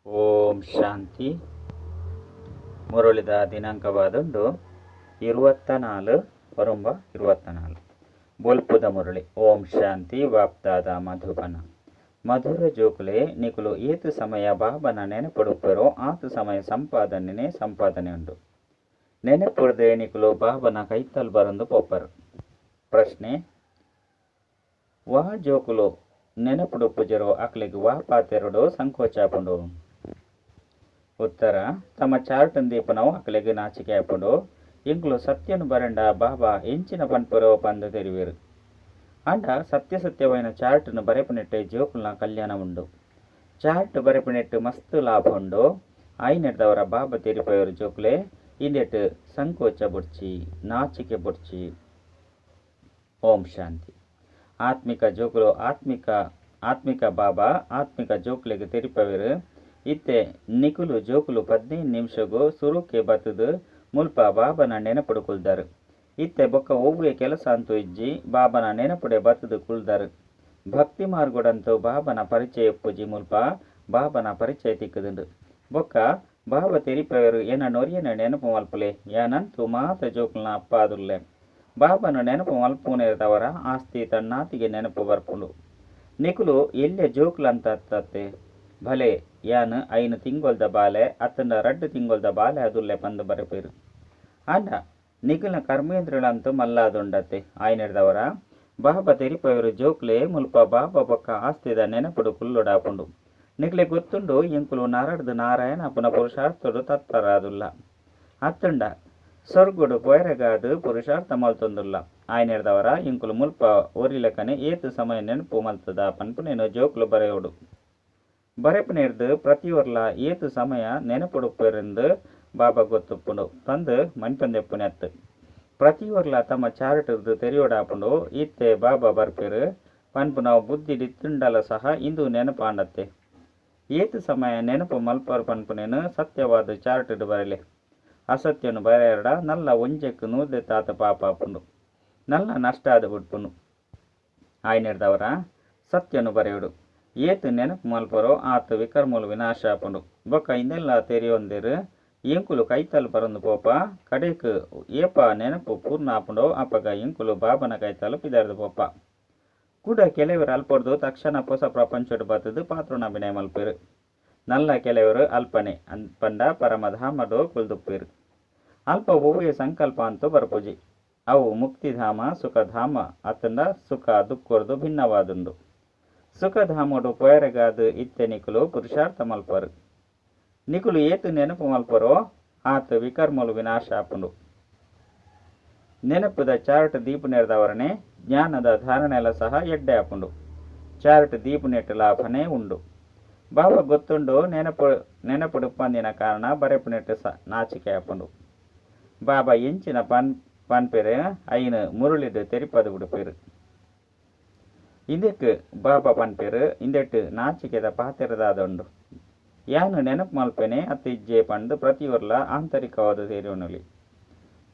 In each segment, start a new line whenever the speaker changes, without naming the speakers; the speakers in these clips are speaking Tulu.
ಓಂ ಶಾಂತಿ. ಮುರಳಿದ ದಿನಾಂಕವಾದುಂಡು 24 ವರುಂಬ 24. ಬೊಲ್ಪುದ ಮುರಳಿ. ಓಂ ಶಾಂತಿ. ವಾಪ್ತಾದ ಮಧುಬನ. ಮಧುರ ಜೋಕುಲೆ, ನಿಕುಲು ಏತು ಸಮಯ ಬಾಬನ ನೆನಪುಡುಪ್ಪೆರೋ ಆತು ಸಮಯ ಸಂಪಾದನೆ ಸಂಪಾದನೆ ಉಂಡು. ನೆನಪುಡ್ದೆ ನಿಕುಲು ಬಾಬನ ಕೈತಲ್ ಬರಂದು ಪೋಪರು. ಪ್ರಶ್ನೆ: ವಾ ಜೋಕುಲು ನೆನಪುಡುಪ್ಪುಜರೋ ಅಕ್ಲೆಗ್ ವಾ ಪಾತೆರಡು ಸಂಕೋಚಾಪುಂಡು? ಉತ್ತರ: ತಮ್ಮ ಚಾರ್ಟನ್ ದೀಪನವು ಅಕ್ಲೆಗ್ ನಾಚಿಕೆ ಆಪುಂಡು. ಇಂಕ್ಲು ಸತ್ಯನು ಬರಂಡ ಬಾಬಾ ಎಂಚಿನ ಪನ್ಪುರೋ ಪಂದು ತೆರಿವೇರು. ಆಂಡ ಸತ್ಯ ಸತ್ಯವಾಯಿನ ಚಾರ್ಟ್ನು ಬರೆಪುನೆಟ್ಟೆ ಜೋಕುಲ್ನ ಕಲ್ಯಾಣ ಉಂಡು. ಚಾರ್ಟ್ ಬರೆಪುನೆಟ್ಟು ಮಸ್ತ್ ಲಾಭ ಉಂಡು. ಆಯಿನೆಡ್ದವರ ಬಾಬಾ ತೆರಿಪಯರು ಜೋಕುಲೆ ಇಂದೆಟ್ ಸಂಕೋಚ ಬುಡ್ಚಿ, ನಾಚಿಕೆ ಬುಡ್ಚಿ. ಓಂ ಶಾಂತಿ. ಆತ್ಮಿಕ ಜೋಕುಲು ಆತ್ಮಿಕ ಆತ್ಮಿಕ ಬಾಬಾ ಆತ್ಮಿಕ ಜೋಕುಲೆಗ್ ತೆರಿಪವೇರು. ಇತ್ತೆ ನಿಕುಲು ಜೋಕುಲು 15 ನಿಮಿಷಗು ಸುರುಕೆ ಬತ್ತದು ಮುಲ್ಪ ಬಾಬನ ನೆನಪುಡು ಕುಲ್ದರು. ಇತ್ತೆ ಬೊಕ್ಕ ಒವ್ವೆ ಕೆಲಸ ಅಂತೂ ಇಜ್ಜಿ, ಬಾಬನ ನೆನಪುಡೆ ಬತ್ತದು ಕುಲ್ದರು. ಭಕ್ತಿ ಮಾರ್ಗೊಡಂತೂ ಬಾಬನ ಪರಿಚಯ ಪೂಜಿ, ಮುಲ್ಪ ಬಾಬನ ಪರಿಚಯ ತಿಕ್ಕುದುಂಡು. ಬೊಕ್ಕ ಬಾಬಾ ತೆರಿಪವೇರು ಎನ್ನ ನೊರಿಯನ ನೆನಪು ಮಲ್ಪುಲೆ, ಯಾನಂತೂ ಮಾತ ಜೋಕುಲ್ನ ಅಪ್ಪ ಆದುಲ್ಲೆ. ಬಾಬನ ನೆನಪು ಮಲ್ಪುನೆ ತವರ ಆಸ್ತಿ ತನ್ನಾತಿಗೆ ನೆನಪು ಬರ್ಪುಂಡು. ನಿಕುಲು ಎಲ್ಯ ಜೋಕುಲಂತ ತತ್ತೆ ಭಲೆ ಯಾನ್ 5 ತಿಂಗೊಲ್ದ ಬಾಲೆ ಅತ್ತಂಡ 2 ತಿಂಗೊಲ್ದ ಬಾಲೆ ಅದುಲ್ಲೆ ಪಂದು ಬರೆಪೇರು. ಆಂಡ ನಿಕುಲ್ನ ಕರ್ಮೇಂದ್ರಳಂತೂ ಮಲ್ಲಾದುಂಡತ್ತೆ. ಆಯ್ನೆಡ್ದವರ ಬಾಬಾ ತೆರಿಪವರು ಜೋಕ್ಲೆ ಮುಲ್ಪ ಬಾಬಾ ಬೊಕ್ಕ ಆಸ್ತಿದ ನೆನಪುಡು ಕುಲ್ಲುಡಾಪುಂಡು. ನಿಕ್ಲೆ ಗೊತ್ತುಂಡು ಎಂಕುಲು ನಾರಡ್ದು ನಾರಾಯಣ ಪುನ ಪುರುಷಾರ್ಥಡು ತತ್ಪರಾದುಲ್ಲ ಅತ್ತಂಡ ಸ್ವರ್ಗುಡು ಪೊಯರಗಾದು ಪುರುಷಾರ್ಥ ಮಲ್ತೊಂದುಲ್ಲ. ಆಯ್ನೆಡ್ದವರ ಎಂಕುಲು ಮುಲ್ಪ ಒರಿಲಕನೆ ಏತು ಸಮಯ ನೆನಪು ಮಲ್ತದ ಪನ್ಪುನೇನು ಜೋಕ್ಲು ಬರೆಯೋಡು. ಬರೆಪುನೇರ್ದು ಪ್ರತಿಯೊರ್ಲ ಏತು ಸಮಯ ನೆನಪುಡುಪ್ಪೆರೆಂದು ಬಾಬಾ ಗೊತ್ತುಪ್ಪುಂಡು ಪಂದು ಮನ್ಪಂದೆಪ್ಪುನೆತ್ತು. ಪ್ರತಿಯೊರ್ಲ ತಮ್ಮ ಚಾರ್ಟ್ದು ತೆರಿಯೋಡಾಪುಂಡು. ಇತ್ತೆ ಬಾಬಾ ಬರ್ಪೇರು ಪನ್ಪುನವು ಬುದ್ಧಿಡಿತ್ತುಂಡಲ ಸಹ ಇಂದು ನೆನಪಾಂಡತ್ತೆ. ಏತು ಸಮಯ ನೆನಪು ಮಲ್ಪರು ಪನ್ಪುನೇನು ಸತ್ಯವಾದ ಚಾರ್ಟ್ಡು ಬರಲೆ. ಅಸತ್ಯನು ಬರೆಯಡ ನಲ್ಲ ಒಂಜೆಕ್ ನೂದೆ ತಾತ ಪಾಪ ಆಪುಂಡು, ನಲ್ಲ ನಷ್ಟ ಆದ ಬಿಡ್ಪುಂಡು. ಆಯ್ನೆಡ್ದವರ ಸತ್ಯನು ಬರೆಯೋಡು. ಏತು ನೆನಪು ಮಲ್ಪರೋ ಆತು ವಿಕರ್ಮಲು ವಿನಾಶ ಆಪುಂಡು. ಬೊಕ್ಕ ಇಂದೆಲ್ಲ ತೆರಿಯೊಂದಿರು ಎಂಕುಲು ಕೈತಲ್ ಬರಂದು ಪೋಪ. ಕಡೆಕ್ ಏಪ ನೆನಪು ಪೂರ್ಣ ಆಪುಂಡೋ ಅಪಗ ಎಂಕುಲು ಬಾಬನ ಕೈತಲು ಪಿದಾರ್ದು ಪೋಪ. ಕೂಡ ಕೆಲವರು ಅಲ್ಪೊಡ್ದು ತಕ್ಷಣ ಪೊಸ ಪ್ರಪಂಚಡು ಬತ್ತದು ಪಾತ್ರನ ಅಭಿನಯ ಮಲ್ಪೇರು. ನಲ್ಲ ಕೆಲವರು ಅಲ್ಪನೆ ಪಂಡ ಪರಮಧಾಮಡು ಕುಲ್ದುಪ್ಪೇರು. ಅಲ್ಪ ಒವ್ವೇ ಸಂಕಲ್ಪ ಅಂತೂ ಬರ್ಪುಜಿ. ಅವು ಮುಕ್ತಿಧಾಮ ಸುಖಧಾಮ ಅತ್ತಂಡ ಸುಖ ದುಃಖರ್ದು ಭಿನ್ನವಾದುಂಡು. ಸುಖಧಾಮಡು ಪೊಯರಗಾದು ಇತ್ತೆ ನಿಕುಲು ಪುರುಷಾರ್ಥ ಮಲ್ಪರು. ನಿಕುಲು ಏತು ನೆನಪು ಮಲ್ಪರೋ ಆತ ವಿಕರ್ಮಲು ವಿನಾಶ ಆಪುಂಡು. ನೆನಪುದ ಚಾರ್ಟ್ ದೀಪುನೆರ್ದವರನೆ ಜ್ಞಾನದ ಧಾರಣೆಲ ಸಹ ಎಡ್ಡೆ ಆಪುಂಡು. ಚಾರ್ಟ್ ದೀಪುನೆಟ್ಟು ಲಾಭನೇ ಉಂಡು. ಬಾಬಾ ಗೊತ್ತುಂಡು ನೆನಪು ನೆನಪುಡುಪ್ಪಂದಿನ ಕಾರಣ ಬರೆಪುನೆಟ್ಟು ಸ ನಾಚಿಕೆ ಆಪುಂಡು. ಬಾಬಾ ಎಂಚಿನ ಪನ್ಪೆರೆ ಐನು ಮುರುಳಿಡು ತೆರಿಪದು ಬಿಡುಪೇರು. ಇಂದಕ್ಕೆ ಬಾಬಾ ಪನ್ಪೇರು ಇಂದೆಟ್ಟು ನಾಚಿಕೆದ ಪಾತೆರದಾದುಂಡು. ಯಾನು ನೆನಪು ಮಲ್ಪೆನೆ ಅತ್ತ ಇಜ್ಜೆ ಪಂದು ಪ್ರತಿಯೊರ್ಲ ಆಂತರಿಕವಾದ ತೆರಿಯೋನುಲಿ.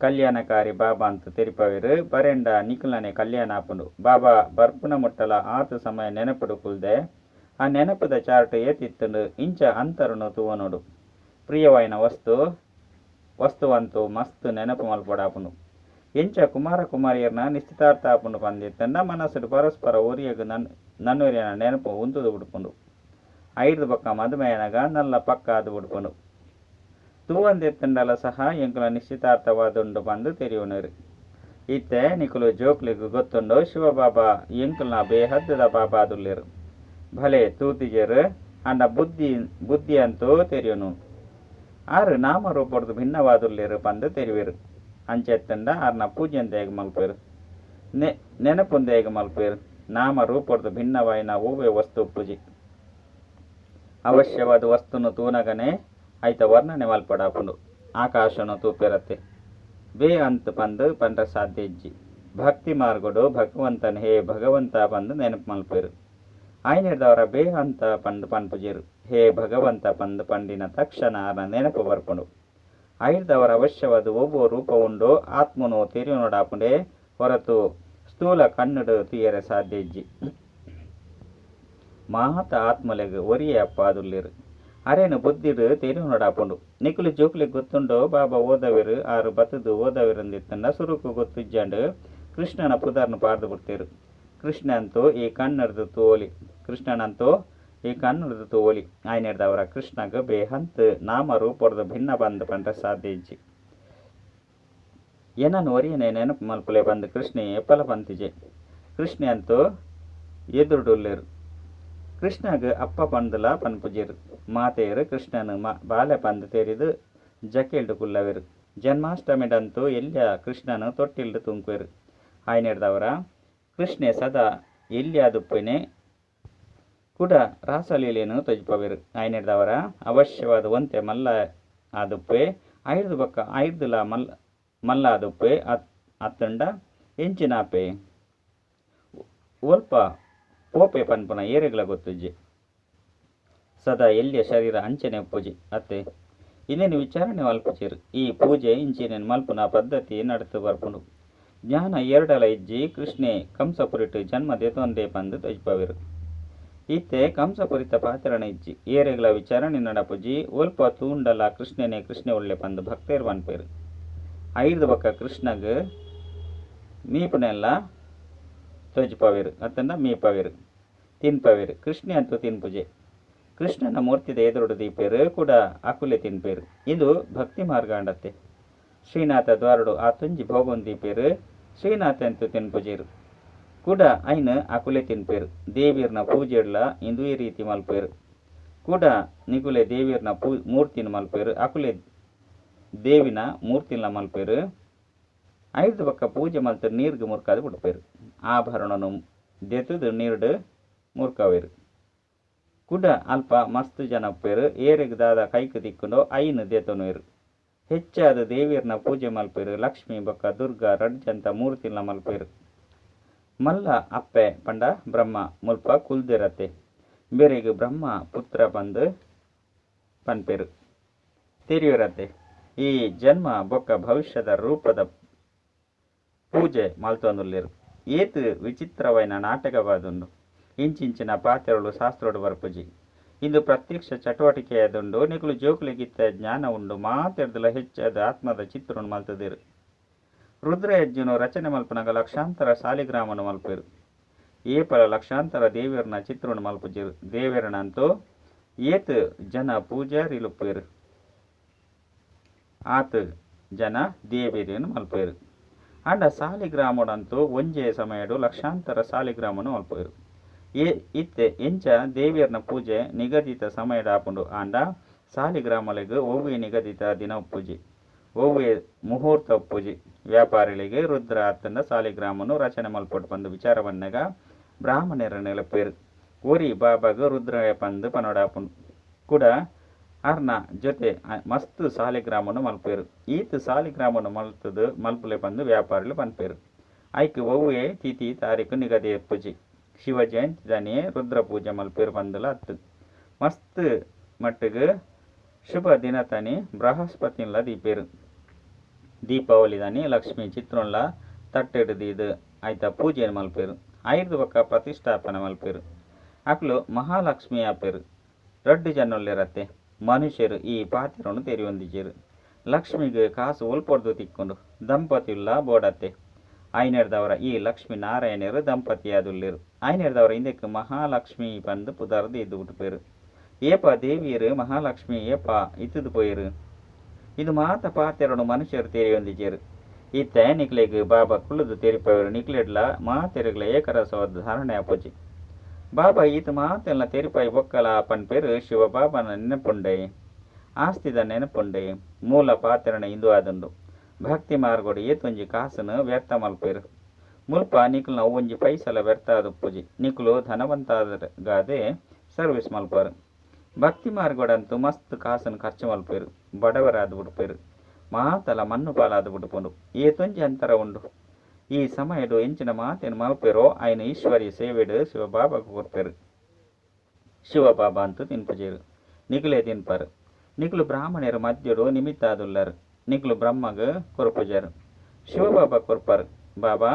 ಕಲ್ಯಾಣಕಾರಿ ಬಾಬಾ ಅಂತ ತೆರಿಪವೇರು. ಬರೆಂಡ ನಿಕುಲನೆ ಕಲ್ಯಾಣ ಆಪುಂಡು. ಬಾಬಾ ಬರ್ಪುನ ಮುಟ್ಟಲ ಆತು ಸಮಯ ನೆನಪುಡು ಕುಲ್ದೆ ಆ ನೆನಪುದ ಚಾರ್ಟ್ ಏತಿತ್ತುಂಡು ಇಂಚ ಅಂತರನು ತೂವನೋಡು. ಪ್ರಿಯವಾಯಿನ ವಸ್ತು ವಸ್ತುವಂತೂ ಮಸ್ತ್ ನೆನಪು ಮಲ್ಪೊಡಾಪುಂಡು. ಎಂಚ ಕುಮಾರ ಕುಮಾರಿಯರ್ನ ನಿಶ್ಚಿತಾರ್ಥ ಆಪುಂಡು ಪಂದಿತ್ತಂಡ ಮನಸ್ಸುಡು ಪರಸ್ಪರ ಒರಿಯಗ್ ನನ್ನೊರಿಯನ ನೆನಪು ಉಂತುದು ಬಿಡ್ಪುಂಡು. ಐದು ಬೊಕ್ಕ ಮದುಮೆಯನಗ ನಲ್ಲ ಪಕ್ಕ ಅದು ಬಿಡ್ಪುಂಡು. ತೂವಂದೆತ್ತಂಡಲ ಸಹ ಎಂಕುಲ ನಿಶ್ಚಿತಾರ್ಥವಾದುಂಡು ಪಂದು ತೆರಿಯುನರು. ಇತ್ತೆ ನಿಕುಲು ಜೋಕ್ಲೆಗ್ ಗೊತ್ತುಂಡು ಶಿವಬಾಬಾ ಎಂಕುಲ್ನ ಬೇಹದ್ದದ ಬಾಬಾ ಅದುಲ್ಲೇರು. ಭಲೆ ತೂತಿಜೆರು ಅಂಡ ಬುದ್ಧಿ ಬುದ್ಧಿ ಅಂತೂ ತೆರಿಯುನು. ಆರು ನಾಮರೂಪಡ್ದು ಭಿನ್ನವಾದುಲ್ಲೇರು ಪಂದು ತೆರಿವೇರು. ಅಂಚೆತ್ತಂಡ ಆರ್ನ ಪೂಜೆಂದೇಗ ಮಲ್ಪೇರು, ನೆನಪುಂದೇಗ ಮಲ್ಪೇರು. ನಾಮ ರೂಪಡ್ದು ಭಿನ್ನವಾಯಿನ ಒವ್ವೆ ವಸ್ತು ಪೂಜೆ. ಅವಶ್ಯವಾದ ವಸ್ತುನು ತೂನಗನೆ ಐತ ವರ್ಣನೆ ಮಲ್ಪಡಾಪುಂಡು. ಆಕಾಶನು ತೂಪೆರತ್ತೆ ಬೇ ಅಂತ ಪಂದು ಪಂಡ್ರ ಸಾಧ್ಯ ಇಜ್ಜಿ. ಭಕ್ತಿ ಮಾರ್ಗಡು ಭಗವಂತನ ಹೇ ಭಗವಂತ ಪಂದು ನೆನಪು ಮಲ್ಪೇರು. ಆಯ್ನೆಡ್ದವರ ಬೇ ಅಂತ ಪಂದು ಪನ್ಪುಜೇರು. ಹೇ ಭಗವಂತ ಪಂದು ಪಂಡಿನ ತಕ್ಷಣ ಆರ್ನ ನೆನಪು ಬರ್ಪುಂಡು. ಐರ್ದವರ ಅವಶ್ಯವಾದ ಒವ್ವೋ ರೂಪ ಉಂಡು ಆತ್ಮನು ತೆರಿಯೋಡಾಪುಂಡೆ ಹೊರತು ಸ್ಥೂಲ ಕಣ್ಣುಡು ತುಯರೆ ಸಾಧ್ಯ ಇಜ್ಜಿ. ಮಾತ ಆತ್ಮಲೆಗ್ ಒರಿಯೇ ಅಪ್ಪ ಆದುಲ್ಲೇರು. ಅರೇನು ಬುದ್ಧಿಡು ತೆರಿನೊಡಾಪುಂಡು. ನಿಕುಲು ಜೋಕ್ಲೆಗ್ ಗೊತ್ತುಂಡೋ ಬಾಬಾ ಓದವೆರು ಆರು ಬತ್ತುದು ಓದವೆರಂದಿತ್ತಂಡ ಸುರುಕು ಗೊತ್ತುಜ್ಜಂಡ್ ಕೃಷ್ಣನ ಪುದರ್ನ್ ಪಾಡ್ದ್ ಬುಡ್ತೆರ್. ಕೃಷ್ಣ ಅಂತೂ ಈ ಕಣ್ಣುರ್ದು ತೂವೊಲಿ ಕೃಷ್ಣನಂತೂ ಈ ಕಣ್ಣುರ್ದು ತೂವೊಲಿ. ಆಯ್ನೆಡ್ದಾವರ ಕೃಷ್ಣಗ್ ಬೇಹಂತ್ ನಾಮ ರೂಪೊರ್ದು ಭಿನ್ನ ಪಂದ್ ಪಂಡ್ರೆ ಸಾಧ್ಯ ಇಜ್ಜಿ. ಎನನ್ ಒರಿಯನೆ ನೆನಪು ಮಲ್ಪುಲೆ ಪಂದ್ ಕೃಷ್ಣೆ ಏಪಲ ಪಂತಿಜೆ. ಕೃಷ್ಣೆ ಅಂತೂ ಎದುರುಡುಲ್ಲೆರ್. ಕೃಷ್ಣಗ್ ಅಪ್ಪ ಪಂದ್ಲಾ ಪನ್ಪುಜೆರ್. ಮಾತೆರ್ ಕೃಷ್ಣನ್ ಬಾಲೆ ಪಂದ್ ತೆರಿದ್ ಜಕ್ಕೆಲ್ಡ್ ಕುಲ್ಲವೆರ್. ಜನ್ಮಾಷ್ಟಮಿಡಂತೂ ಎಲ್ಯ ಕೃಷ್ಣನ್ ತೊಟ್ಟಿಲ್ಡ್ ತೂಂಕುವೆರ್. ಆಯ್ನೆಡ್ದಾವರ ಕೃಷ್ಣೆ ಸದಾ ಎಲ್ಯಾದುಪ್ಪುನೆ ಕುಡ ರಾಸಲೀಲೆನ್ ತೊಜಪಾವೆರ್. ಆಯ್ನೆಡ್ದಾವರ ಅವಶ್ಯವಾದ್ ಒಂತೆ ಮಲ್ಲ ಆದುಪ್ಪೆ ಐರ್ದ್ ಬೊಕ್ಕ ಐರ್ದ್ಲ ಮಲ್ಲ ಆದುಪ್ಪೆ ಅತ್ತುಂಡ ಎಂಚಿನಾಪೆ ಒಲ್ಪ ಪೋಪೆ ಪನ್ಪುನ ಏರೆಗ್ಲ ಗೊತ್ತುಜ್ಜಿ. ಸದಾ ಎಲ್ಯ ಶರೀರ ಅಂಚನೆ ಉಪ್ಪುಜಿ ಅತ್ತೆ ಇಂದೆನ್ ವಿಚಾರಣೆ ಮಲ್ಪುಜೆರ್. ಈ ಪೂಜೆ ಇಂಚಿನೆನ್ ಮಲ್ಪುನ ಪದ್ಧತಿ ನಡತ್ ಬರ್ಪುಂಡು. ಜ್ಞಾನ ಏರ್ಡಲ ಇಜ್ಜಿ. ಕೃಷ್ಣೆ ಕಂಸಪುರಿಟ್ ಜನ್ಮ ದೆತೊಂದೆ ಪಂದ್ ತೊಜಪಾವೆರ್. ಇತ್ತೆ ಕಂಸಪುರಿತ ಪಾತೆರನೆ ಇಜ್ಜಿ. ಏರೆಗ್ಲ ವಿಚಾರಣೆ ನಡಪುಜಿ. ಒಲ್ಪ ತೂಂಡಲ ಕೃಷ್ಣನೇ ಕೃಷ್ಣೆ ಉಲ್ಲೆ ಪಂದ್ ಭಕ್ತೆರ್ ಪನ್ಪೆರ್. ಐರ್ದ್ ಬೊಕ್ಕ ಕೃಷ್ಣಗ್ ಮೀಪುನೆಲ್ಲ ತೊಜಪಾವೆರ್ ಅತ್ತಂಡ ಮೀಪವೆರ್ ತಿನ್ಪವೆರ್. ಕೃಷ್ಣೆ ಅಂತೂ ತಿನ್ಪುಜೆ. ಕೃಷ್ಣನ ಮೂರ್ತಿದ ಎದುರುಡು ದೀಪೆರ್ ಕೂಡ ಅಕುಲೆ ತಿನ್ಪೆರ್. ಇಂದು ಭಕ್ತಿ ಮಾರ್ಗ ಆಂಡತ್ತೆ. ಶ್ರೀನಾಥ ದ್ವಾರಡು ಆತೊಂಜಿ ಭೋಗನ್ ದೀಪೆರ್. ಶ್ರೀನಾಥ ಅಂತೂ ತಿನ್ಪುಜೆರ್. ಕುಡ ಐನ್ ಅಕುಲೆ ತಿನ್ಪೆರ್. ದೇವಿರ್ನ ಪೂಜೆಡ್ಲ ಇಂದುವೆ ರೀತಿ ಮಲ್ಪೆರ್. ಕುಡ ನಿಕುಲೆ ದೇವಿರ್ನ ಮೂರ್ತಿನ ಮಲ್ಪೆರ್. ಅಕುಲೆ ದೇವಿನ ಮೂರ್ತಿನ ಮಲ್ಪೆರ್. ಐರ್ದ್ ಬೊಕ್ಕ ಪೂಜೆ ಮಲ್ತ್ ನೀರ್ಗ್ ಮುರ್ಕಾದ್ ಬಿಡ್ಪೆರ್. ಆಭರಣನು ದೆತ್ತುದು ನೀರ್ಡ್ ಮುರ್ಕವೆರ್. ಕುಡ ಅಲ್ಪ ಮಸ್ತ್ ಜನ ಉಪ್ಪೆರ್. ಏರೆಗ್ ದಾದ ಕೈಕ್ ತಿಕ್ಕುಂಡೋ ಐನ್ ದೆತೊನುವೆರ್. ಹೆಚ್ಚಾದ್ ದೇವಿರ್ನ ಪೂಜೆ ಮಲ್ಪೆರ್. ಲಕ್ಷ್ಮಿ ಬೊಕ್ಕ ದುರ್ಗಾ ರಡ್ಡ್ ಜನತ ಮೂರ್ತಿಲ ಮಲ್ಪೆರ್. ಮಲ್ಲ ಅಪ್ಪೆ ಪಂಡ ಬ್ರಹ್ಮ ಮುಲ್ಪ ಕುಲ್ದೆರತ್ತೆ. ಬೇರೆಗ್ ಬ್ರಹ್ಮ ಪುತ್ರ ಪಂದ್ ಪನ್ಪೆರ್. ತೆರಿಯರತ್ತೆ ಈ ಜನ್ಮ ಬೊಕ್ಕ ಭವಿಷ್ಯದ ರೂಪದ ಪೂಜೆ ಮಲ್ತೊಂದುಲ್ಲೆರ್. ಏತ್ ವಿಚಿತ್ರವಾಯಿನ ನಾಟಕವಾದುಂಡು. ಇಂಚಿಂಚಿನ ಪಾತೆರಲು ಶಾಸ್ತ್ರಡ್ ಬರ್ಪುಜಿ. ಇಂದು ಪ್ರತ್ಯಕ್ಷ ಚಟುವಟಿಕೆಯಾದುಂಡು. ನಿಕುಲು ಜೋಕುಲೆಗಿತ್ತ ಜ್ಞಾನ ಉಂಡು. ಮಾತೆರ್ದಲ ಹೆಚ್ಚಾದ್ ಆತ್ಮದ ಚಿತ್ರನ್ ಮಲ್ತುದೆರ್. ರುದ್ರಯಜ್ಞನು ರಚನೆ ಮಲ್ಪುನಗ ಲಕ್ಷಾಂತರ ಸಾಲಿಗ್ರಾಮನು ಮಲ್ಪೆರ್. ಏಪಲ ಲಕ್ಷಾಂತರ ದೇವೆರ್ನ ಚಿತ್ರನ್ ಮಲ್ಪುಜೆರ್. ದೇವೆರ್ನಂತೂ ಏತ್ ಜನ ಪೂಜಾರಿಲುಪ್ಪೆರ್ ಆತ್ ಜನ ದೇವೆರೆನ್ ಮಲ್ಪೆರ್. ಆಂಡ ಸಾಲಿಗ್ರಾಮಡಂತೂ ಒಂಜೇ ಸಮಯಡ್ ಲಕ್ಷಾಂತರ ಸಾಲಿಗ್ರಾಮನು ಮಲ್ಪುವೆರ್. ಇತ್ತೆ ಎಂಚ ದೇವೆರ್ನ ಪೂಜೆ ನಿಗದಿತ ಸಮಯಡ್ ಆಪುಂಡು. ಆಂಡ ಸಾಲಿಗ್ರಾಮಲೆಗ್ ಒವ್ವೆ ನಿಗದಿತ ದಿನ ಉಪ್ಪುಜಿ. ಒವ್ವೆ ಮುಹೂರ್ತ ಉಪ್ಪುಜಿ. ವ್ಯಾಪಾರಿಗಳಿಗೆ ರುದ್ರ ಅತ್ತಂಡ ಸಾಲಿಗ್ರಾಮನು ರಚನೆ ಮಲ್ಪೊಡು ಪಂದ್ ವಿಚಾರ ಬನ್ನಗ ಬ್ರಾಹ್ಮಣರ ನೆಲಪೇರ್. ಒರಿ ಬಾಬಾಗ್ ರುದ್ರ ಪಂದ್ ಪನೊಡಾಪುಂಡು. ಕುಡ ಅರ್ನ ಜೊತೆ ಮಸ್ತ್ ಸಾಲಿಗ್ರಾಮನು ಮಲ್ಪೆರ್. ಈತ್ ಸಾಲಿಗ್ರಾಮನು ಮಲ್ತುದು ಮಲ್ಪುಲೆ ಪಂದ್ ವ್ಯಾಪಾರಿಲು ಪನ್ಪೆರ್. ಐಕ್ ಒವ್ವೆ ತಿಥಿ ತಾರೀಕು ನಿಗದಿ ಉಪ್ಪುಜಿ. ಶಿವ ಜಯಂತಿ ದಾನಿಯೇ ರುದ್ರ ಪೂಜೆ ಮಲ್ಪೆರ್ ಪಂದಲ ಅತ್ತು. ಮಸ್ತ್ ಮಟ್ಟಿಗ್ ಶುಭ ದಿನತಾನಿ ಬೃಹಸ್ಪತಿನ್ಲ ದೀಪೆರ್. ದೀಪಾವಳಿ ದಾನಿ ಲಕ್ಷ್ಮೀ ಚಿತ್ರನ್ಲ ತಟ್ಟೆಡ್ ದೀದ್ ಐತ ಪೂಜೆನ್ ಮಲ್ಪೆರ್. ಐರ್ದ್ ಬೊಕ್ಕ ಪ್ರತಿಷ್ಠಾಪನೆ ಮಲ್ಪೆರ್. ಅಕುಲು ಮಹಾಲಕ್ಷ್ಮಿ ಆಪೆರ್. ರಡ್ಡ್ ಜನ ಉಲ್ಲೆರತ್ತೆ. ಮನುಷ್ಯರು ಈ ಪಾತೆರನ್ ತೆರಿಯೊಂದಿಜ್ಜೆರ್. ಲಕ್ಷ್ಮಿಗ್ ಕಾಸು ಒಲ್ಪೊರ್ದು ತಿಕ್ಕುಂಡು. ದಂಪತಿಲ್ಲ ಬೋಡತ್ತೆ. ಆಯ್ನೆಡ್ದಾವರ ಈ ಲಕ್ಷ್ಮೀ ನಾರಾಯಣರು ದಂಪತಿಯಾದುಲ್ಲೆರ್. ಆಯ್ನೆಡ್ದಾವರ ಇಂದೆಕ್ ಮಹಾಲಕ್ಷ್ಮಿ ಪಂದ್ ಪುದರ್ ದೀದ್ ಬಿಡ್ಪೆರ್. ಏಪ ದೇವಿಯರು ಮಹಾಲಕ್ಷ್ಮಿ ಏಪ ಇತ್ತುದು ಪೋಯೆರ್. ಇದು ಮಾತ ಪಾತೆರನು ಮನುಷ್ಯರು ತೆರಿಯೊಂದಿಜ್ಜೆರ್. ಇತ್ತೆ ನಿಕ್ಲೆಗ್ ಬಾಬಾ ಕುಲ್ಲುದು ತೆರಿಪಾವೆರ್. ನಿಕ್ಲೆಡ್ಲ ಮಾತೆರೆಗ್ಲ ಏಕರಸವಾದ ಧಾರಣೆ ಆಪುಜಿ. ಬಾಬಾ ಈತ್ ಮಾತೆಲ್ಲ ತೆರಿಪಾಯಿ ಬೊಕ್ಕಲ ಪನ್ಪೆರ್ ಶಿವಬಾಬನ ನೆನಪುಂಡೆ, ಆಸ್ತಿದ ನೆನಪುಂಡೆ. ಮೂಲ ಪಾತೆರಣ ಇಂದು ಆದುಂಡು. ಭಕ್ತಿ ಮಾರ್ಗಡ್ ಏತೊಂಜಿ ಕಾಸುನು ವ್ಯರ್ಥ ಮಲ್ಪೆರ್. ಮುಲ್ಪ ನಿಕುಲ್ನ ಒಂಜಿ ಪೈಸಲ ವ್ಯರ್ಥ ಆದುಪ್ಪುಜಿ. ನಿಕುಲು ಧನವಂತಾಗಾದೆ ಸರ್ವಿಸ್ ಮಲ್ಪರು. ಭಕ್ತಿ ಮಾರ್ಗಡಂತೂ ಮಸ್ತ್ ಕಾಸುನು ಖರ್ಚು ಮಲ್ಪೆರ್. ಬಡವರಾದ್ ಬಿಡ್ಪೆರ್. ಮಾತಲ ಮಣ್ಣು ಪಾಲಾದ್ ಬಿಡ್ಪುಂಡು. ಏತೊಂಜಿ ಅಂತರ ಉಂಡು. ಈ ಸಮಯಡ್ ಎಂಚಿನ ಮಾತೆನ್ ಮಲ್ಪೆರೋ ಐನ್ ಈಶ್ವರಿ ಸೇವೆಡ್ ಶಿವಬಾಬಾಗ್ ಕೊರ್ಪೆರ್. ಶಿವಬಾಬಾ ಅಂತೂ ತಿನ್ಪುಜೆರ್. ನಿಕುಲೇ ತಿನ್ಪರು. ನಿಕುಲು ಬ್ರಾಹ್ಮಣರು ಮಧ್ಯಡು ನಿಮಿತ್ತಾದುಲ್ಲರು. ನಿಕುಲು ಬ್ರಹ್ಮಗ್ ಕೊರ್ಪುಜೆರ್. ಶಿವಬಾಬಾ ಕೊರ್ಪರು. ಬಾಬಾ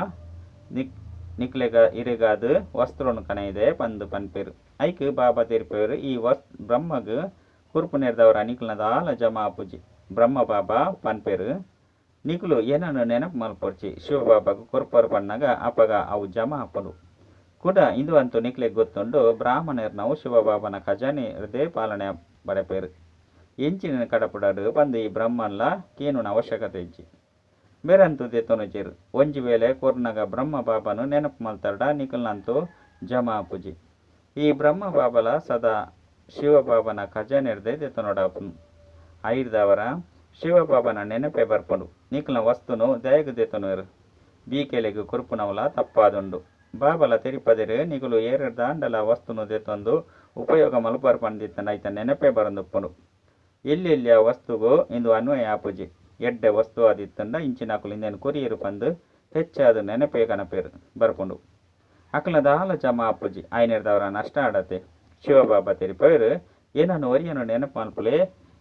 ನಿಕ್ಲೆಗ ಇರೆಗಾದ್ ವಸ್ತ್ರನ್ ಕನೈದೆ ಪಂದ್ ಪನ್ಪೆರ್. ಐಕ್ ಬಾಬಾ ತೆರಿಪೆರ್ ಈ ಬ್ರಹ್ಮಗ್ ಕುರ್ಪುನೆರ್ದವರ ನಿಕಲ್ನ ದಾಲ ಜಮಾ ಆಪುಜಿ. ಬ್ರಹ್ಮ ಬಾಬಾ ಪನ್ಪೆರು ನಿಕುಲು ಏನನ್ನು ನೆನಪು ಮಲ್ಪೊರ್ಚಿ. ಶಿವಬಾಬಾಗು ಕೊರ್ಪರು ಪನ್ನಗ ಅಪಗ ಅವು ಜಮಾ ಆಪುಂಡು. ಕುಡ ಇಂದು ಅಂತೂ ನಿಕ್ಲೆಗ್ ಗೊತ್ತುಂಡು, ಬ್ರಾಹ್ಮಣರ್ನವು ಶಿವಬಾಬನ ಖಜಾನೆ ಹೃದಯ ಪಾಲನೆ ಬರಪೇರು. ಎಂಚಿನ ಕಡಪುಡಾಡು ಪಂದು ಈ ಬ್ರಹ್ಮನ್ಲ ಕೇನುನ ಅವಶ್ಯಕತೆ ಇಜ್ಜಿ. ಬೇರಂತೂ ದೆತೊನುಜೆರು. ಒಂಜಿ ವೇಳೆ ಕೊರ್ನಗ ಬ್ರಹ್ಮ ಬಾಬಾನು ನೆನಪು ಮಲ್ತರ್ಡ ನಿಕಲ್ನಂತೂ ಜಮಾ ಆಪುಜಿ. ಈ ಬ್ರಹ್ಮ ಬಾಬಲ ಸದಾ ಶಿವಬಾಬನ ಖಜಾನೆರ್ದೆ ದೆತೊನೊಡಾಪುನು. ಐರ್ದವರ ಶಿವಬಾಬನ ನೆನಪೇ ಬರ್ಪುಂಡು. ನಿಕಲ್ನ ವಸ್ತುನು ದಯಗ್ ದೆತೊನುವೆರು. ಬೀಕೆಲೆಗ್ ಕೊರ್ಪುನವಲ ತಪ್ಪಾದುಂಡು. ಬಾಬಲ ತೆರಿಪದೆರು ನಿಕುಲು ಏರೆರ್ದಾಂಡಲ ವಸ್ತುನು ದೆತೊಂದು ಉಪಯೋಗ ಮಲ್ಪರ್ ಪಂದಿತ್ತಂಡ ಐತ ನೆನಪೇ ಬರಂದುಪ್ಪುಂಡು. ಎಲ್ಲೆಲ್ಲಿಯ ವಸ್ತುಗು ಇಂದು ಅನ್ವಯ ಆಪುಜಿ. ಎಡ್ಡೆ ವಸ್ತು ಆದಿತ್ತಂಡ ಇಂಚಿನಕುಲು ಇಂದೇನು ಕೊರಿಯರು ಪಂದು ಹೆಚ್ಚಾದ ನೆನಪೇ ಕನಪೇರು ಬರ್ಪುಂಡು. ಅಕಲ್ನ ದಾಲ ಜಮಾ ಆಪುಜಿ. ಐನೆರ್ದವರ ನಷ್ಟ ಆಡತೆ. ಶಿವಬಾಬಾ ತೆರಿಪೇರು ಏನನ್ನು ಒರಿಯನು ನೆನಪು ಮಲ್ಪುಲೆ.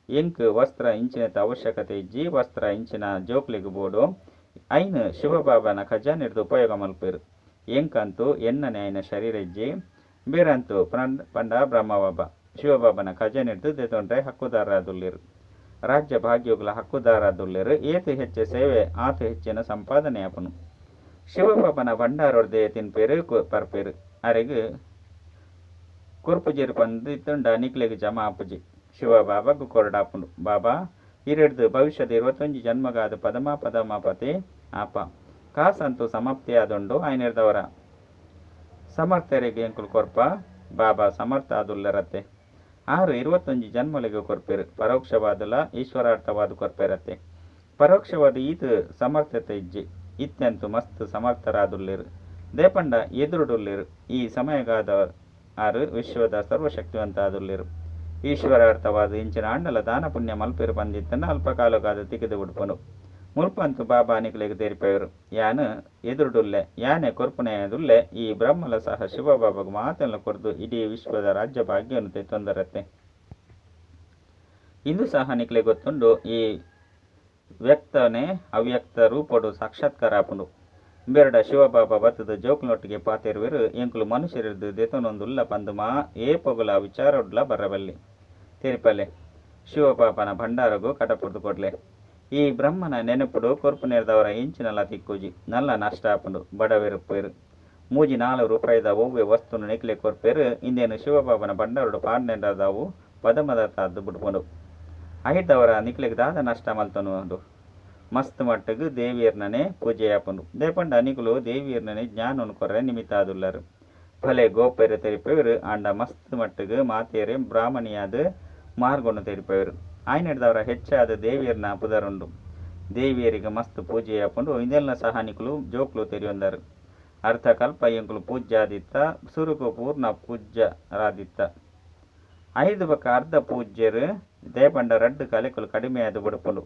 ಎಂಕ್ ವಸ್ತ್ರ ಇಂಚಿನತ ಅವಶ್ಯಕತೆ ಇಜ್ಜಿ. ವಸ್ತ್ರ ಇಂಚಿನ ಜೋಕ್ಲೆಗ್ ಬೋಡು. ಐನು ಶಿವಬಾಬನ ಖಜಾನೆರ್ದು ಉಪಯೋಗ ಮಲ್ಪೇರು. ಎಂಕಂತೂ ಎನ್ನನೆ ಐನ ಶರೀರ ಇಜ್ಜಿ. ಬೇರಂತೂ ಪಂಡ ಬ್ರಹ್ಮ ಬಾಬಾ ಶಿವಬಾಬನ ಖಜಾನೆರ್ದು ದೆತೊಂಡ್ರೆ ಹಕ್ಕುದಾರರಾದುಲ್ಲೆರು. ರಾಜ್ಯ ಭಾಗ್ಯೋಗ್ಲ ಹಕ್ಕುದಾರರಾದುಲ್ಲೆರು. ಏತು ಹೆಚ್ಚು ಸೇವೆ ಆತು ಹೆಚ್ಚಿನ ಸಂಪಾದನೆ ಆಪುನು. ಶಿವಬಾಬನ ಭಂಡಾರೊರ್ದೆ ತಿನ್ಪೇರು ಪರ್ಪೇರು. ಅರೆಗ್ ಕೊರ್ಪುಜೆರು ಪಂದಿತ್ತುಂಡ ನಿಕ್ಲೆಗ್ ಜಮಾ ಆಪುಜಿ. ಶಿವಬಾಬಾಗು ಕೊರಡಾಪುಂಡು. ಬಾಬಾ ಇರೆಡ್ದು ಭವಿಷ್ಯದ 21 ಜನ್ಮಗಾದ ಪದಮ ಪದಮಪತಿ ಆಪ ಕಾಸಂತೂ ಸಮಾಪ್ತಿ ಆದುಂಡು. ಐನೆರ್ದವರ ಸಮರ್ಥರಿಗೆ ಎಂಕುಲು ಕೊರ್ಪ. ಬಾಬಾ ಸಮರ್ಥ ಆದುಲ್ಲರತ್ತೆ. 6 21 ಜನ್ಮಲೆಗ್ ಕೊರ್ಪೇರು. ಪರೋಕ್ಷವಾದಲ ಈಶ್ವರಾರ್ಥವಾದ ಕೊರ್ಪೇರತ್ತೆ. ಪರೋಕ್ಷವಾದ ಈತ ಸಮರ್ಥತೆ ಇಜ್ಜಿ. ಇತ್ಯಂತೂ ಮಸ್ತ್ ಸಮರ್ಥರಾದುಲ್ಲೇರು. ದೇಪಂಡ ಎದುರುಡುಲ್ಲೇರು. ಈ ಸಮಯಗಾದ ಆರು ವಿಶ್ವದ ಸರ್ವಶಕ್ತಿವಂತ ಆದುಲ್ಲೇರು. ಈಶ್ವರಾರ್ಥವಾದ ಇಂಚಿನ ಆಂಡಲ ದಾನ ಪುಣ್ಯ ಮಲ್ಪೇರು ಪಂದಿತ್ತಂಡ ಅಲ್ಪ ಕಾಲಗಾದ ತಿಕ್ಕಿದು ಬಿಡ್ಪುಂಡು. ಮುಲ್ಪಂತು ಬಾಬಾ ನಿಕ್ಲೆಗ್ ತೆರಿಪೇರು. ಯಾನು ಎದುರುಡುಲ್ಲೆ ಯಾನೆ ಕೊರ್ಪುನೆದುಲ್ಲೆ. ಈ ಬ್ರಹ್ಮಲ ಸಹ ಶಿವಬಾಬಾಗು ಮಾತೆಲ್ಲ ಕೊರ್ದು ಇಡೀ ವಿಶ್ವದ ರಾಜ್ಯ ಭಾಗ್ಯವನ್ನು ತೊಂದರತ್ತೆ. ಇಂದು ಸಹ ನಿಕ್ಲೆ ಗೊತ್ತುಂಡು ಈ ವ್ಯಕ್ತನೇ ಅವ್ಯಕ್ತ ರೂಪಡು ಸಾಕ್ಷಾತ್ಕಾರ ಆಪುಂಡು. ಬೆರಡ ಶಿವಬಾಬಾ ಬತ್ತದ ಜೋಕ್ಲೊಟ್ಟಿಗೆ ಪಾತೆರುವೆರು. ಎಂಕುಲು ಮನುಷ್ಯರಿದ್ದು ದೆತೊನೊಂದುಲ್ಲ ಪಂದು ಮಾ ಏಪೊಗುಲ ವಿಚಾರೊಡ್ಲ ಬರಬಲ್ಲಿ ತೆರಿಪಲೆ. ಶಿವಬಾಬನ ಭಂಡಾರಗು ಕಡಪುರ್ದು ಕೊಡ್ಲೆ. ಈ ಬ್ರಹ್ಮನ ನೆನಪುಡು ಕೊರ್ಪುನೆರ್ದವರ ಇಂಚಿನಲ ತಿಕ್ಕುಜಿ. ನಲ್ಲ ನಷ್ಟ ಆಪುಂಡು. ಬಡವೆರುಪ್ಪೇರು. 3-4 ರೂಪಾಯಿದ ಒವ್ವೆ ವಸ್ತುನು ನಿಕ್ಲೆ ಕೊರ್ಪೇರು. ಇಂದೇನು ಶಿವಬಾಬನ ಭಂಡಾರಡು ಪಾಡ್ನೆಂಡದಾವು ಪದಮದ ತಾದ್ದು ಬಿಡ್ಪುಂಡು. ಐದವರ ನಿಕ್ಲೆಗ್ ದಾದ ನಷ್ಟ ಮಲ್ತೊನುಂಡು. ಮಸ್ತ್ ಮಟ್ಟಗ್ ದೇವಿಯರ್ನನೆ ಪೂಜೆ ಆಪುಂಡು. ದೇಪಂಡ ನಿಕುಲು ದೇವಿಯರ್ನನೆ ಜ್ಞಾನವನ್ನು ಕೊರ್ರೆ ನಿಮಿತ್ತ ಆದುಲ್ಲರು. ಫಲೆ ಗೋಪೆರೆ ತೆರಿಪೇರು. ಆಂಡ ಮಸ್ತ್ ಮಟ್ಟಗ್ ಮಾತೆಯರೇ ಬ್ರಾಹ್ಮಣಿಯಾದ ಮಾರ್ಗವನ್ನು ತೆರಿಪೇರು. ಆಯ್ನೆಡ್ದವರ ಹೆಚ್ಚಾದ ದೇವಿಯರ್ನ ಪುದರುಂಡು. ದೇವಿಯರಿಗೆ ಮಸ್ತ್ ಪೂಜೆ ಆಪುಂಡು. ಇದೆಲ್ಲ ಸಹ ನಿಕುಲು ಜೋಕ್ಲು ತೆರಿಯೊಂದರು. ಅರ್ಧಕಲ್ಪ ಎಂಕುಲು ಪೂಜ್ಯಾದಿತ್ತ ಸುರುಕು ಪೂರ್ಣ ಪೂಜ್ಯರಾದಿತ್ತ. 5 ಬೊಕ್ಕ ಅರ್ಧ ಪೂಜ್ಯರು ದೇಪಂಡ ರಡ್ಡು ಕಲೆಕುಲು ಕಡಿಮೆಯಾದ ಬುಡುಪುಂಡು.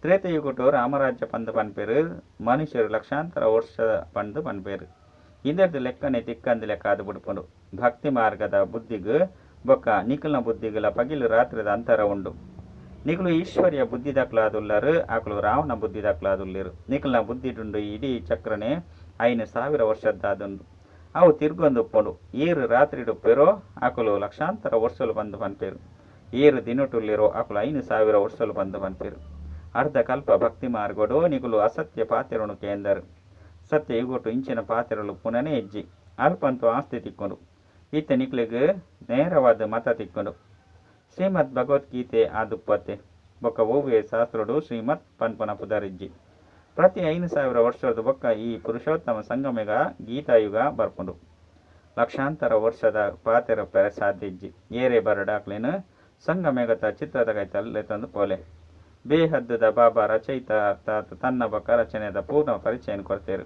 ತ್ರೇತಯುಗಟು ರಾಮರಾಜ್ಯ ಪಂದು ಪನ್ಪೇರು. ಮನುಷ್ಯರು ಲಕ್ಷಾಂತರ ವರ್ಷ ಪಂದು ಪನ್ಪೇರು. ಇಂದೆರ್ದು ಲೆಕ್ಕನೆ ತಿಕ್ಕಂದು ಲೆಕ್ಕ ಆದ ಬುಡುಪುಂಡು. ಭಕ್ತಿ ಮಾರ್ಗದ ಬುದ್ಧಿಗು ಬೊಕ್ಕ ನಿಕಲ್ನ ಬುದ್ಧಿಗಳ ಪಗಿಲು ರಾತ್ರಿದ ಅಂತರ ಉಂಡು. ನಿಕಲು ಈಶ್ವರ್ಯ ಬುದ್ಧಿ ದಾಖಲಾದುಲ್ಲರು. ಆಕಲು ರಾವಣ ಬುದ್ಧಿ ದಾಖಲಾದುಲ್ಲೇರು. ನಿಕಲ್ನ ಬುದ್ಧಿಡುಂಡು ಇಡೀ ಚಕ್ರನೆ 5000 ವರ್ಷದ್ದಾದುಂಡು. ಅವು ತಿರ್ಗೊಂದುಪ್ಪುಂಡು. ಏರು ರಾತ್ರಿಡುಪ್ಪೇರೋ ಆಕಲು ಲಕ್ಷಾಂತರ ವರ್ಷಲು ಬಂದು ಪನ್ಪೇರು. ಏರು ದಿನಟುಲ್ಲೇರೋ ಆಕಲು 5000 ವರ್ಷಲು ಬಂದು ಪನ್ಪೇರು. ಅರ್ಧ ಕಲ್ಪ ಭಕ್ತಿ ಮಾರ್ಗಡು ನಿಕಲು ಅಸತ್ಯ ಪಾತೆರನು ಕೇಂದರು. ಸತ್ಯ ಯುಗೊಟ್ಟು ಇಂಚಿನ ಪಾತೆರಲು ಪುನನೇ ಇಜ್ಜಿ. ಅಲ್ಪಂತೂ ಆಸ್ತಿ ತಿಕ್ಕೊಂಡು. ಈತ ನಿಕ್ಲೆಗ್ ನೇರವಾದ ಮತ ತಿಕ್ಕೊಂಡು. ಶ್ರೀಮದ್ ಭಗವದ್ಗೀತೆ ಆದುಪ್ಪತ್ತೆ ಬೊಕ್ಕ ಒವ್ವೆ ಶಾಸ್ತ್ರಡು ಶ್ರೀಮದ್ ಪನ್ಪುನ ಪುದರಿಜ್ಜಿ. ಪ್ರತಿ 5000 ವರ್ಷದ ಬೊಕ್ಕ ಈ ಪುರುಷೋತ್ತಮ ಸಂಗಮೆಗ ಗೀತಾಯುಗ ಬರ್ಪುಂಡು. ಲಕ್ಷಾಂತರ ವರ್ಷದ ಪಾತೆರ ಪೆರೆ ಸಾಧ್ಯ ಇಜ್ಜಿ. ಏರೇ ಬರಡಾಕ್ಲೇನು ಸಂಗಮೇಗತ ಚಿತ್ರದ ಕೈತಲ್ಲೆ ತಂದು ಪೋಲೆ. ಬೇಹದ್ದುದ ಬಾಬಾ ರಚಯಿತ ಅರ್ಥಾತ್ ತನ್ನ ಬೊಕ್ಕ ರಚನೆದ ಪೂರ್ಣ ಪರಿಚಯ ಕೊಡ್ತೇರು.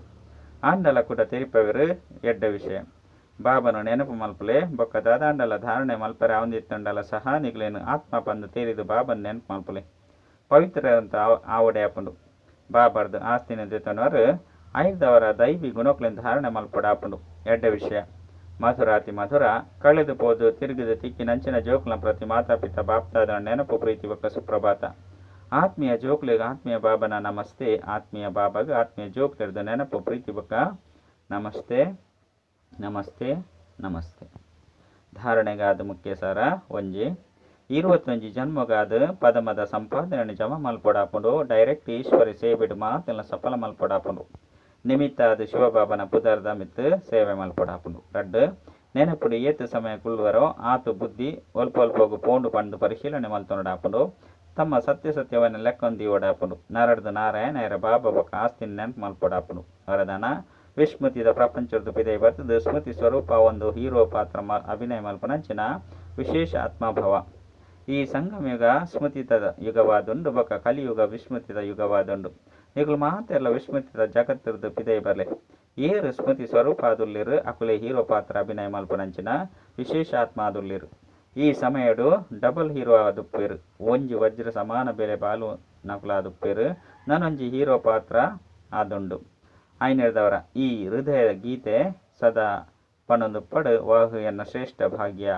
ಆಂಡಲ ಕೂಡ ತೆರಿಪವರು ಎಡ್ಡ ವಿಷಯ. ಬಾಬನು ನೆನಪು ಮಲ್ಪುಲೆ ಬೊಕ್ಕ ದಾದಾಂಡಲ ಧಾರಣೆ ಮಲ್ಪರೆ ಅವಂದಿತ್ತಂಡಲ ಸಹ ನಿಕ್ಲೇನು ಆತ್ಮ ಪಂದು ತೇರಿದು ಬಾಬನ್ ನೆನಪು ಮಲ್ಪುಲೆ. ಪವಿತ್ರ ಅಂತ ಆವಡೆ ಆಪುಂಡು. ಬಾಬರ್ದು ಆಸ್ತಿನ ದೆತೊನವರು ಐದವರ ದೈವಿ ಗುಣಕ್ಲೇನು ಧಾರಣೆ ಮಲ್ಪಡಾಪುಂಡು. ಎಡ್ಡ ವಿಷಯ. ಮಧುರಾತಿ ಮಧುರ ಕಳೆದು ಪೋದು ತಿರುಗಿದ ತಿಕ್ಕಿನಂಚಿನ ಜೋಕ್ಲ ಪ್ರತಿ ಮಾತಾಪಿತ ಬಾಪ್ತಾದ ನೆನಪು ಪ್ರೀತಿ ಬೊಕ್ಕ ಸುಪ್ರಭಾತ. ಆತ್ಮೀಯ ಜೋಕ್ಲೆಗ್ ಆತ್ಮೀಯ ಬಾಬನ ನಮಸ್ತೆ. ಆತ್ಮೀಯ ಬಾಬಾಗ ಆತ್ಮೀಯ ಜೋಕ್ಲೆರ್ದು ನೆನಪು ಪ್ರೀತಿ ಬೊಕ್ಕ ನಮಸ್ತೆ ನಮಸ್ತೆ ನಮಸ್ತೆ. ಧಾರಣೆಗಾದ ಮುಖ್ಯ ಸಾರ ಒಂಜಿ. 21 ಜನ್ಮಗಾದ್ ಪದಮದ ಸಂಪಾದನೆ ಜಮಾ ಮಲ್ಪೊಡಾಪುಂಡು. ಡೈರೆಕ್ಟ್ ಈಶ್ವರಿ ಸೇವೆಡ್ ಮಾತೆಲ್ಲ ಸಫಲ ಮಲ್ಪೊಡಾಪುಂಡು. ನಿಮಿತ್ತ ಆದ್ ಶಿವಬಾಬನ ಪುದರ್ದ ಮಿತ್ತ್ ಸೇವೆ ಮಲ್ಪೊಡಾಪುಂಡು. ರಡ್ಡ್ ನೆನಪುಡು ಏತ್ ಸಮಯ ಕುಳ್ಳುವರೋ ಆತ್ ಬುದ್ಧಿ ಒಲ್ಪ ಒಲ್ಪಗ್ ಪೋಂಡು ಪಂದ್ ಪರಿಶೀಲನೆ ಮಲ್ತೊನೊಡಾಪುಂಡು. ತಮ್ಮ ಸತ್ಯ ಸತ್ಯವನ್ನು ಲೆಕ್ಕೊಂದಿವೊಡಾಪುಂಡು. ನರಡ್ದು ನಾರಾಯಣ ಬಾಬಾ ಬೊಕ್ಕ ಆಸ್ತಿನ ನೆನಪು ಮಲ್ಪೊಡಾಪುಂಡು. ವರದಾನ ವಿಸ್ಮೃತಿದ ಪ್ರಪಂಚದ ಪಿದೈ ಬತ್ತದು ಸ್ಮೃತಿ ಸ್ವರೂಪ ಒಂದು ಹೀರೋ ಪಾತ್ರ ಅಭಿನಯ ಮಲ್ಪುನಂಚಿನ ವಿಶೇಷ ಆತ್ಮಭಾವ. ಈ ಸಂಗಮಯುಗ ಸ್ಮೃತಿತ ಯುಗವಾದುಂಡು ಬೊಕ್ಕ ಕಲಿಯುಗ ವಿಸ್ಮೃತಿದ ಯುಗವಾದುಂಡು. ನಿಕುಲು ಮಾತೆರ್ಲ ವಿಸ್ಮೃತಿದ ಜಗತ್ತಿರ್ದು ಪಿದೈ ಬರ್ಲೆ. ಏರು ಸ್ಮೃತಿ ಸ್ವರೂಪ ಆದುಲ್ಲೆರ್ ಅಕುಲೆ ಹೀರೋ ಪಾತ್ರ ಅಭಿನಯ ಮಲ್ಪುನಂಚಿನ ವಿಶೇಷ ಆತ್ಮ ಆದುಲ್ಲೆರ್. ಈ ಸಮಯಡು ಡಬಲ್ ಹೀರೋ ಆದುಪ್ಪೆರ್. ಒಂಜಿ ವಜ್ರ ಸಮಾನ ಬೆಲೆ ಬಾಲು ನಕುಲಾದುಪ್ಪೆರ್. ನನೊಂಜಿ ಹೀರೋ ಪಾತ್ರ ಆದುಂಡು. ಆಯ್ನೆರ್ದವರ ಈ ಹೃದಯ ಗೀತೆ ಸದಾ ಪನೊಂದುಪ್ಪಡ್ ವಾಹ್ ಎನ್ನ ಶ್ರೇಷ್ಠ ಭಾಗ್ಯ.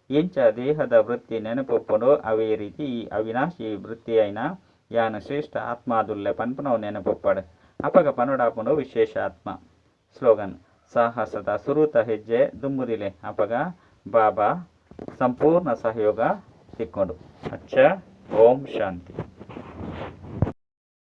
ಎಂಚ ದೇಹದ ವೃತ್ತಿ ನೆನಪುಪ್ಪುಂಡು ಅವೇ ರೀತಿ ಈ ಅವಿನಾಶಿ ವೃತ್ತಿಯಾಯಿನ ಯಾನ್ ಶ್ರೇಷ್ಠ ಆತ್ಮಾದುಲ್ಲೆ ಪನ್ಪುನವು ನೆನಪುಪ್ಪಡ್. ಅಪಗ ಪನೊಡಾಪುಂಡು ವಿಶೇಷ ಆತ್ಮ. ಸ್ಲೋಗನ್ ಸಾಹಸದ ಸುರುತ ಹೆಜ್ಜೆ ದುಂಬುದಿಲೆ ಅಪಗ ಬಾಬಾ ಸಂಪೂರ್ಣ ಸಹಯೋಗ ತಿಕ್ಕೊಂಡು. ಅಚ್ಚ ಓಂ ಶಾಂತಿ.